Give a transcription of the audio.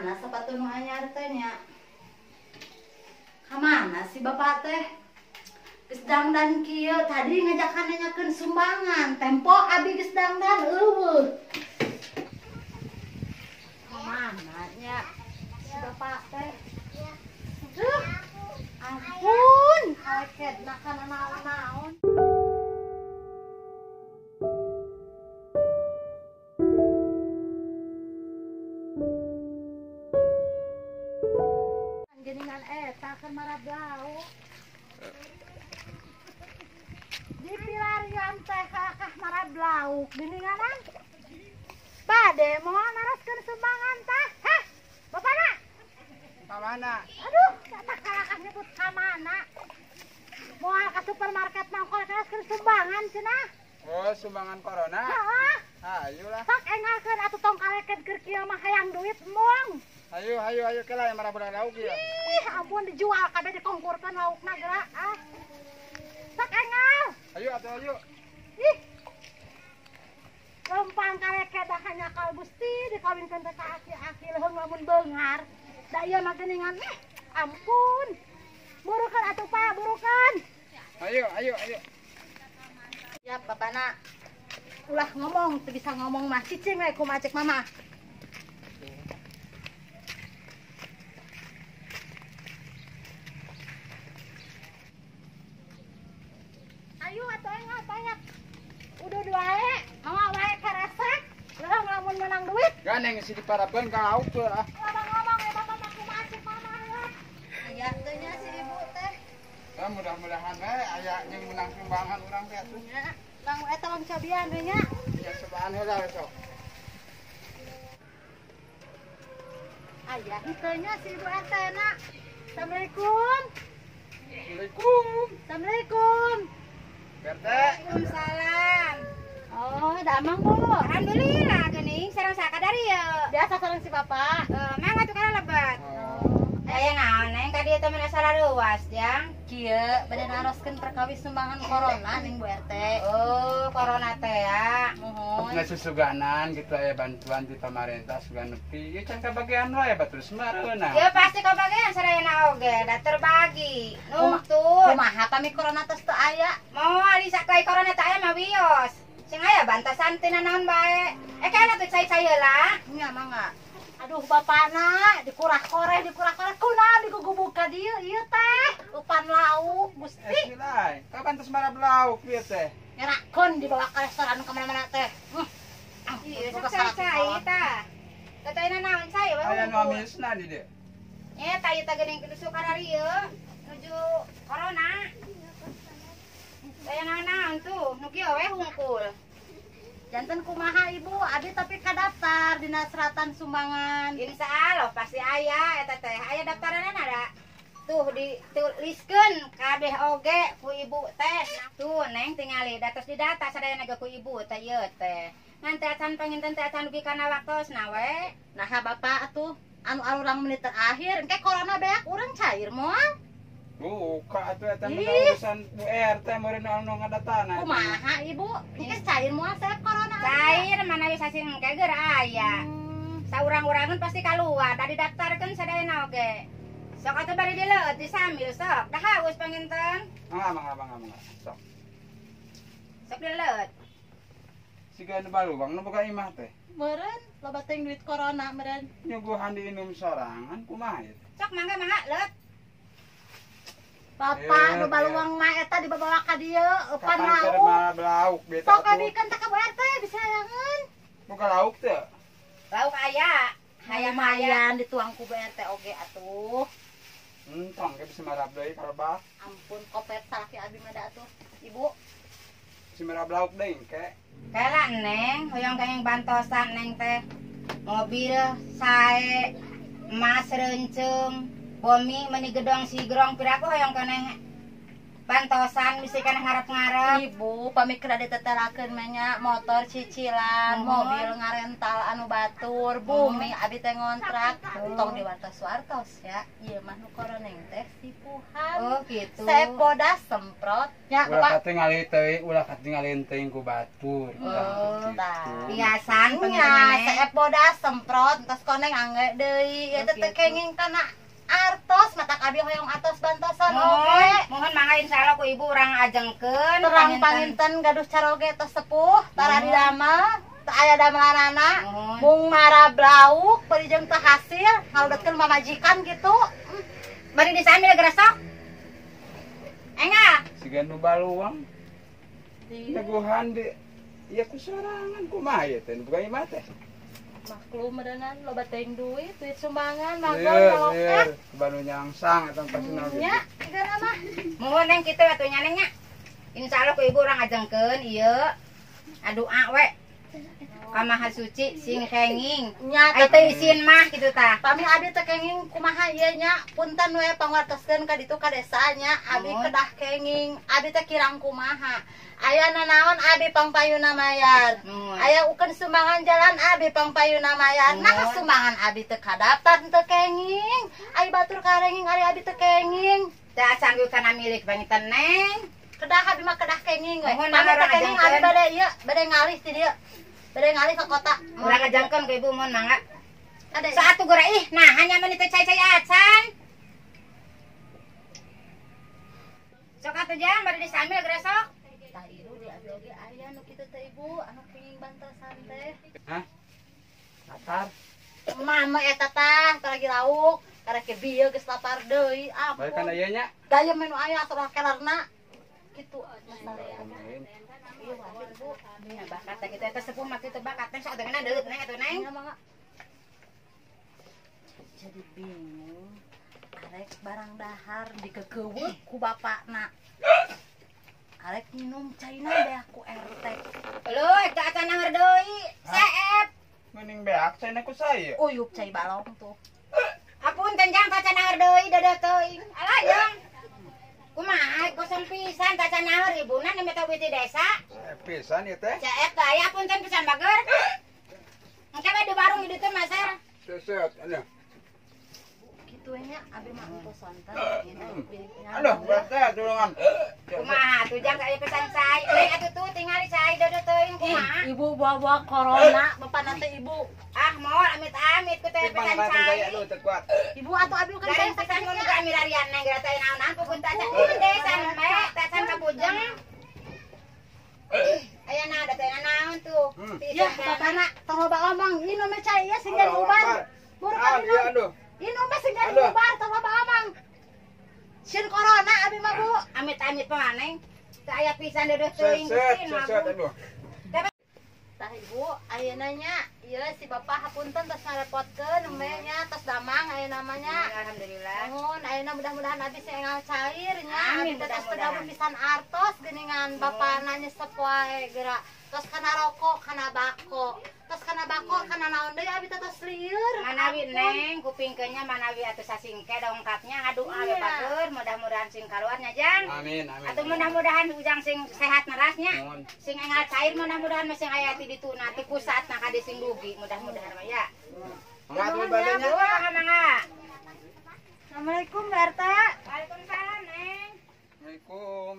Mana sepatu nu anyar teh nya? Kamana si bapak teh? Geus dangdan kieu tadi ngajakan nanyakeun sumbangan, tempo abi geus dangdan eueuh. Kamana nya si bapak teh? Duh, ampun, kaget makan naon-naon. Geningan eta keur marab lauk. Di pilarian teh kakah marab lauk geninganan. Bade moal naroskeun sumbangan tah. Hah? Bapana? Ka mana? Aduh, tak kalakah nyebut ka mana. Moal ka supermarket mangkol naroskeun sumbangan cenah. Oh, sumbangan corona? Heeh. Ayo lah. Sok engalkeun atuh tong kaleken keur kieu mah hayang duit moong. Ayo, ayo, ayo kela yang marah lauk ya. Ih, ampun dijual kabeh dikongkurkeun laukna geura ah. Sok engal. Ayo atuh ayo. Ih. Lempang kaleke dah nyakal Gusti dikawinkeun teh ka aki-aki leuheung lamun beunghar. Da ieu mah geuningan eh ampun. Burukeun atuh Pak, burukeun. Ayo, ayo, ayo. Ya bapana. Ulah ngomong, teu bisa ngomong mah cicing we kumaha cek mama. Ayo atuh engal banyak. Udah wae, mawa wae karesek. Leuheung lamun menang duit. Gandeng si diparabeun ka lauk teu ah. Ngomong-ngomong ya bapak mah kumaha cek mama ya. Aya teh nya si ibu teh. Ya mudah-mudahan we aya jeung menang sumbangan urang teh atuh. Nya, Bang eta bang cobian we nya. Ya cobaan heula we sok. Aya henteu nya si ibu RT na. Assalamualaikum. Assalamualaikum. Assalamualaikum. RT. Waalaikumsalam. Oh, damang Bu. Alhamdulillah geuning sareng sakadar ieu. Biasa sareng si bapak. Mangga tuh kana lebat. Oh. Aya naon neng ka dieu teh mah sarareuwas jang. Kieu bade naroskeun perkawis sumbangan corona ning Bu RT. Oh, corona teh ya. Muhun. Nggak susuganan gitu aya bantuan di pemerintah sugan nepi. Ieu can kabagian wae batur semareuna. Ya pasti kabagian sadayana oge, da terbagi. Nuntut. Kumaha pami corona tos teu aya? Moal disakai corona teh aya mah wios. Sing aya bantasan tina naon bae. Eh kana tuh cai-cai heula. Nya mangga. Aduh bapana dikurah-koreh kunaon digugubug ka dieu ieu teh upan lauk Gusti. Eh silai, kapan tos marab lauk ieu teh? Ngerakeun dibawa ka restoran ka mana-mana teh. Ieu sok cai-cai tah. Teh naon cai we. Aya nu amisna di dieu. Nya tah ieu teh geuning nuju kararieu nuju corona. Aya naon-naon tuh, nu kieu we hungkul. Janten kumaha ibu, abi tapi kadaftar dina seratan sumbangan. Insya Allah pasti aya eta teh, aya daftaranna ada. Tuh dituliskeun kabeh oge ku ibu teh. Tuh neng tingali da tos didata sadayana ge ku ibu teh ieu teh. Ngan teh acan panginten teh acan dugi kana waktosna we. Naha bapak atuh anu arurang menit terakhir engke corona beak urang cair moal. Buka atuh eta mah urusan Bu RT meureun anu ngadatana. Kumaha ibu? Engke cair moal saya corona. Cair mana bisa sing engke geura aya. Saurang-urangan pasti kaluar, da didaftarkeun sadayana oge. Sok atuh bari dileueut disambil sok. Da haus panginten. Mangga mangga mangga mangga. Sok. Sok dileueut. Siga nu baluang nu boga imah teh. Meureun loba teuing duit corona meureun. Nyuguhan diinum sorangan kumaha ieu? Sok mangga mangga leueut. Bapak nu baluang mah eta dibawa ka dieu eupan lauk. Lauk beta. Sok abikeun teh ka Bu RT bisa hayangeun. Boga lauk teu? Lauk aya. Hayang lumayan dituang ku Bu RT oge atuh. Entong ge bisa marab deui kalebah. Ampun kopet salaki abi mah da atuh. Ibu. Bisa marab lauk deui engke. Kela neng, hoyong kenging bantosan neng teh. Mobil sae, emas reunceung. Bomi meni gedong sigrong piraku hoyong keneh Bantosan bisi kana ngarep-ngarep. Ibu pamikeun ade tetelakeun mah nya motor cicilan, mobil ngarental anu batur, bumi abi teh ngontrak. Tong diwartos-wartos ya. Ieu mah nu koroneng teh sipuhan. Oh gitu. Sepoda semprot nya Ulah katingali teuing, ulah katingalin teuing ku batur. Oh, tah. Hiasan Nya pengen Neng. sepoda semprot entos koneng angge deui. Ieu Oh, teh teu gitu. kenging kana artos matak abi hoyong atos bantosan Mohon, oge. mohon mangga insyaallah ku ibu urang ajengkeun Terang panginten gaduh caroge tos sepuh tara Mohon. didamel teu aya damelanana Mohon. mung marabrauk bari jeung teu hasil ngaludetkeun mamajikan gitu. Bari disambil gresok. Enggak. Siga nu baluang. Teguhan di ieu ku sorangan kumaha ieu teh nu boga imah teh. Maklum meureunan loba teuing duit, duit sumbangan magor Lieur, nyoloket. lieur, banu nyangsang eta pasti naon gitu. Nya, gara mah. Mohon Neng kitu atuh nya Neng nya. Insyaallah ku ibu urang ajengkeun ieu. Adoa we. Ka Maha Suci sing kenging. Nya Ai teu isin mah kitu tah. pami abi teh kenging kumaha ieu nya punten we pangwartoskeun ka ditu ka desa nya abi Mohon. kedah kenging abi teh kirang kumaha aya nanaon abi pangpayuna mayar Mohon. aya ukeun sumbangan jalan abi pangpayuna mayar nah Mohon. sumbangan abi teu kadaftar teu kenging ai batur karenging ari abi teu kenging Teu acan ge kana milik panginten Neng. Kedah abi mah kedah kenging we Mohon pami mangga teu urang kenging abi ajengkeun. bade ieu bade ngalih ti dieu bade ngalih ka kota. Urang ajengkeun ku ibu mohon mangga. Ade Saatu geura ih, nah hanya meni teu cai-cai acan. Sok atuh jang bari disambil gresok. Tah ieu di abi oge aya nu kitu teh ibu anu kenging bantosan teh. Hah? Lapar. Mama eta tah lagi lauk, karek ke bieu geus lapar deui. Balik kana Ampun. ieu nya. Gaya menu aya atuh kelerna. Kitu masalah. Iya wae ibu. Nya bakat teh kitu eta sepuh mah kitu bakat teh sok dengan deut Neng atuh Neng. Nya mangga. Jadi bingung. Arek barang dahar dikekeuweuk ku bapakna. Arek minum caina beak ku RT. Leuh, eta acan nangeur deui. Seep. Mending beak cenah ku saya. Uyup cai balong tuh. Apunten jang tacan nangeur deui dadah teuing. Alah jang. Kumaha kosong pisan tacan nangeur ibuna nembe tau ti desa. Pisan ieu teh. Ceep teh aya punten pisan bager. Engke we di warung di ditu Maser. Seset aduh. Kitu we nya abi mah entos sonten. Aduh, berat teh tulungan. Kumaha tuh jang aya pisan cai. Neng atuh tuh tingali cai dadah teuing kumaha. Ibu bawa corona, bapak nanti ibu. Ah moal amit-amit ku teh pisan cai. Aduh, teu kuat. Ibu atau abi kan Garing saya pisan mun muga milarian neng geura teh naon-naon pukun teh acan di desa me teh acan ka bujeng. Aya na da teh naon tuh. Ya, bapakna tong loba omong, inum we cai ya sing jadi ubar. Buru Ah, kan iya inum. aduh. Inum we sing jadi Aduh. ubar tong loba omong. Sieun corona abi mah Bu. Amit-amit mah neng. Teu aya pisan deudeuh teuing Seset, Gusti seset nu aduh. Tah ibu, ayeuna nya ieu si bapak hapunten tos ngarepotkeun embe nya tos damang ayeuna mah nya. Alhamdulillah. Nuhun, ayeuna mudah-mudahan abi sing engal cair nya. Amin, Abi teh tos mudah-mudahan. teu pisan artos geuningan bapana nyesep wae geura. Tos kana rokok, kana bako. Tos kana bako, kana naon deui abi teh tos lieur. Manawi Ampun. neng kupingkeun nya manawi atuh sasingke dongkapnya ngadoa we Iya. bager mudah-mudahan sing kaluarnya jang. Amin, amin. Atuh mudah-mudahan ujang sing sehat nerasnya. Nuhun. Sing engal cair mudah-mudahan mah sing aya ti dituna ti pusat na ka sing dugi mudah-mudahan mah ya. Mangga atuh badenya. Mangga mangga. Assalamualaikum Berta. Waalaikumsalam neng. Assalamualaikum.